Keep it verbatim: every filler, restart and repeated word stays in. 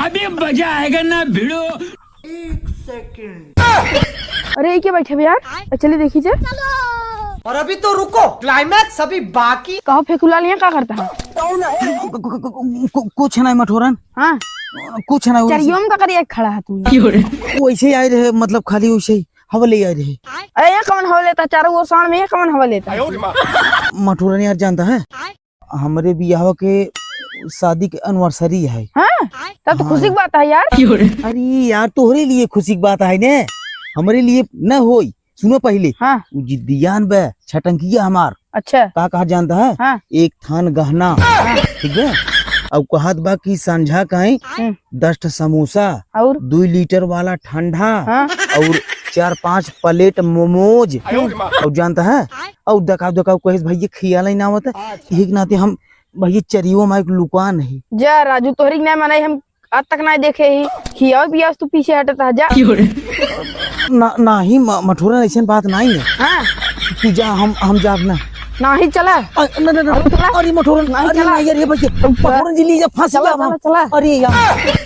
अभी मजा आएगा ना भिड़ो। अरे, ये क्या बैठे बे यार? ए, चलिए देखी जे। और अभी तो रुको, climax अभी बाकी। कहो फेकुलाल, यहाँ का करता है? कु-, कु-, कु-, कु-, कुछ नहीं मठोरन। हाँ। कुछ नहीं, वैसे चरियो में का करिए खड़ा है तू? वैसे ही आए रहे, मतलब खाली वैसे ही हवा ले आए रहे। अरे, यहाँ कौन हवा लेता? चारों ओर साँड़ में यहाँ कौन हवा लेता? मठोरन यार, जानता है, हमरे बियाह के शादी के anniversary है। हाँ, तब तो हाँ। खुशी की बात है यार। अरे यार, तोहरे लिए खुशी की बात है ने, हमरे लिए न होई। सुनो पहिले, हाँ। उ जिद्दियान बे, छटंकिया हमार। अच्छा। का कहा जानता है? हाँ। एक थान गहना, हाँ। ठीक है? अब कहत बा कि संझा काई हम्म। दस ठो समोसा, और? दुई लीटर वाला ठंडा, हाँ। और चार पाँच plate मोमोज, हम्म। और जानता है? और दकाव दकाव कहेस भैया खियाला ही ना आवत है। अच्छा। यही के नाते हम भैया चरियो में एक लुका नहीं। जा राजू, तोहरी के ना मनाई, हम आज तक ना देखे ही। खियाओ पियाओ तू पीछे हटत है, जा। ना, नाही म-, मठोरन, ऐसन बात नाही है। हाँ। तू जा, हम, हम जाब ना। नाही चला। अ, ना, ना, ना, अरे चला। अरे मठोरन, नाही अरे चला। नाही, अरे भैया, मठोरन जी ली जा, फंस चला, गया चला, वहाँ। चला। अरे यार।